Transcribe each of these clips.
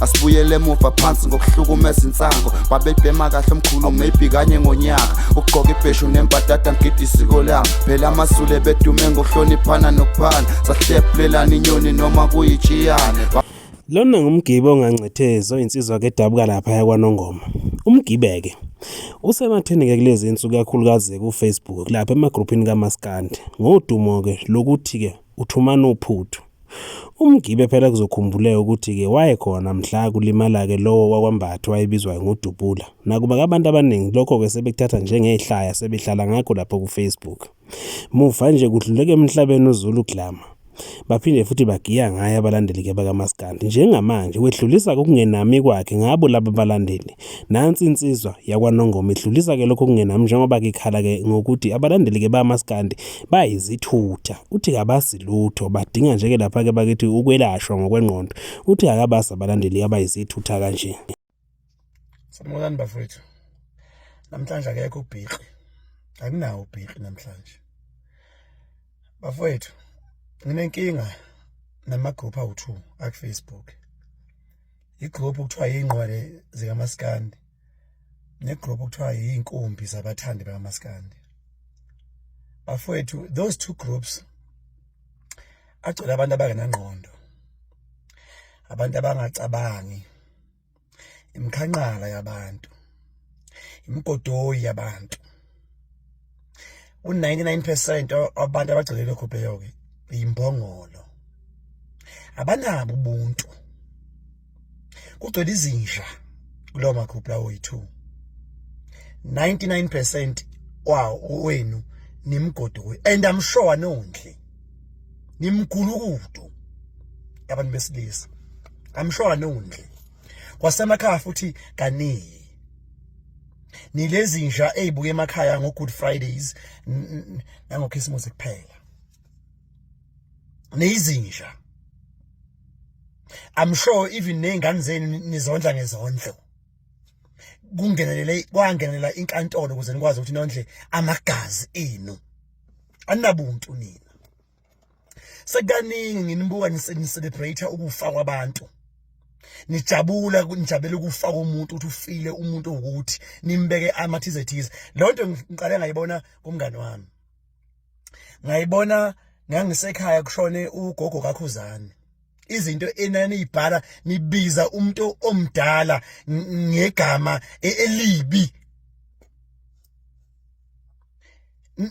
Asibuyele emuva phansi ngokuhlukumeza insango. Babebhema kahle omkhulu, maybe kanye ngonyaka. Ukugqoka ibheshu nembadada, ngigida isiko lami. Phela amaZulu bedume ngokuhloniphana nokuphana, sahlephulelana inyoni noma kuyitshiyane. Lona ngumgibe ongancethezi oyinsizwa-ke edabuka laphaya kwaNongoma. Umgibe-ke usematheni-ke kulezi insuku kakhulukazi ku-Facebook lapha emagruphini kamaskandi ngodumo-ke lokuthi-ke uthumana uphuthu. Umgibe phela kuzokhumbuleka ukuthi-ke wayekhona mhla kulimala-ke lowo wakwaMbatha owayebizwa ngoDubula. Nakuba-ke abantu abaningi lokho-ke sebekuthatha njengehlaya sebehlala ngakho lapho ku-Facebook. Muva nje kudluleke emhlabeni uZulu Glamour. Baphinde futhi bagiya ngaye abalandeli-ke bakamaskandi. Njengamanje wedlulisa ukungenami kwakhe ngabo laba balandeli. Nansi insizwa yakwaNongoma idlulisa-ke lokho kungenami njengoba kikhala-ke ngokuthi abalandeli-ke bamaskandi bayizithutha. Uthi kabazi lutho, badinga nje-ke lapha-ke bakithi ukwelashwa ngokwengqondo. Uthi akabazi abalandeli abayizithutha kanje. Sanibonani bafowethu. Namhlanje akekho ubhiqi. Akunawo ubhiqi namhlanje. Bafowethu, nginenkinga nama-group awu-2 aku-Facebook. I-group okuthiwa yingqwele zikaMaskandi ne-group okuthiwa yiy'nkumbi zabathandi bakaMaskandi. Bafowethu, those two groups agcwele abantu abangenangqondo, abantu abangacabangi, imikhanqala yabantu, imigodoyi yabantu. U-99% wabantu abagcwele lokho bheyo-ke yimbongolo, abanabo ubuntu. Kugcwele izinja kulowo magruphu lawo yi-2. 99% wawo wenu nimgodoyi, and I'm sure anondli, nimgulukudu abantu besilisa. I'm sure anondli kwasemakhaya futhi kaningi nilezinja ezibuka emakhaya ngo Good Fridays nangoKhisimusi kuphela, niyizinja. I'm sure even nezingane zenu nizondla ngezondlo. Kungenelele kwangenelela inkantolo ukuze nikwazi ukuthi nondle amagazi enu. Aninabuntu nina. Sekukaningi nginibuka ni-celebrate ukufa kwabantu, nijabula, nijabulela ukufa komuntu, ukuthi ufile umuntu ukuthi nimbeke amathize thize. Leyo nto ngiqale ngayibona kumngani wami, ngayibona ngangisekhaya kushone ugogo kaKhuzani. Izinto enaniyibhala nibiza umuntu omdala ngegama elibi.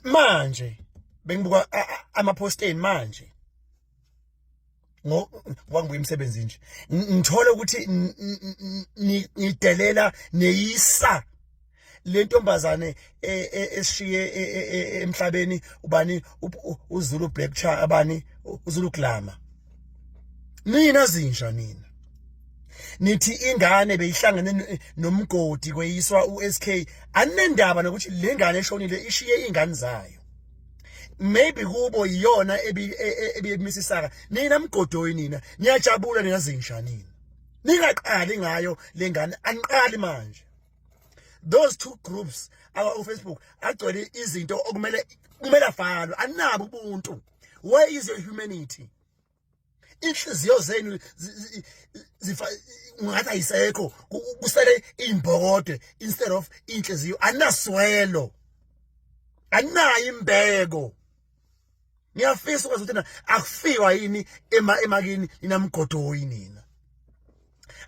Manje bengibuka amaposteni manje ngoba ngibuya emsebenzini nje, ngithola ukuthi nidelela neyisa le ntombazane esishiye emhlabeni, ubani, uZulu Black Cha, abani, uZulu Glamour. Nina zinja nina, nithi ingane beyihlangene nomgodi kweyiswa uSK. Anendaba nokuthi le ngane eshonile ishiye ingane zayo, maybe kubo iyona ebimisisaka. Nina mgodoyi nina, niyajabula nina zinja nina, ningaqali ngayo lengane, aniqali manje. Those two groups awa Facebook agcwele izinto okumele kumele avalwe. Anabo ubuntu. Where is your humanity? Inhliziyo zenu zifa ungathi ayisekho, kusele imbokodo instead of inhliziyo. Anaswelo, anayo imbeko. Ngiyafisa ukwazi ukuthi akufiwa yini ema emakini ninamgodoyi nina.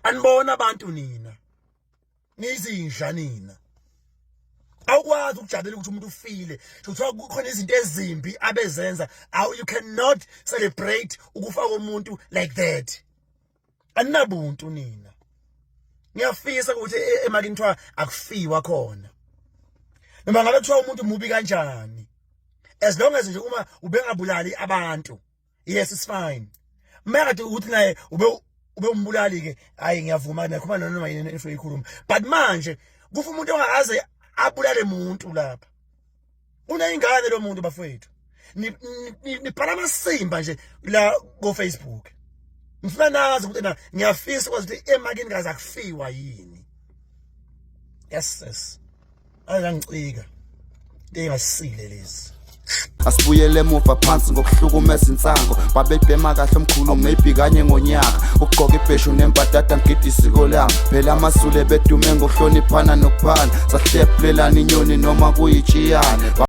Anibona abantu nina, nizinja nina. Awukwazi ukujabulela ukuthi umuntu ufile, kuthiwa kukhona izinto ezimbi abezenza. You cannot celebrate ukufa komuntu like that. Aninabuntu nina. Ngiyafisa ukuthi emakini kuthiwa akufiwa khona, noma ngabe kuthiwa umuntu mubi kanjani, as long as nje uma ubengabulali abantu, yes, it's fine. Makade ukuthi naye ube umbulali ke, hayi, ngiyavuma nakhuma noma yini efuna ikhuluma, but manje kufa umuntu ongakaze abulale umuntu lapha. Uneyingane lo muntu bafowethu. Nibhala amasimba nje la ko Facebook. Ngifuna nazi ukuthi na ngiyafisa ukwazi ukuthi emakini kaze akufiwa yini. Yes sis, ayangicika into engasile lezi. Asibuyele emuva phansi ngokuhlukumeza insango. Babebhema kahle omkhulu, maybe kanye ngonyaka. Ukugqoka ibheshu nembadada, ngigida isiko lami. Phela amaZulu bedume ngokuhloniphana nokuphana. Sahlephulelana inyoni noma kuyitshiyane.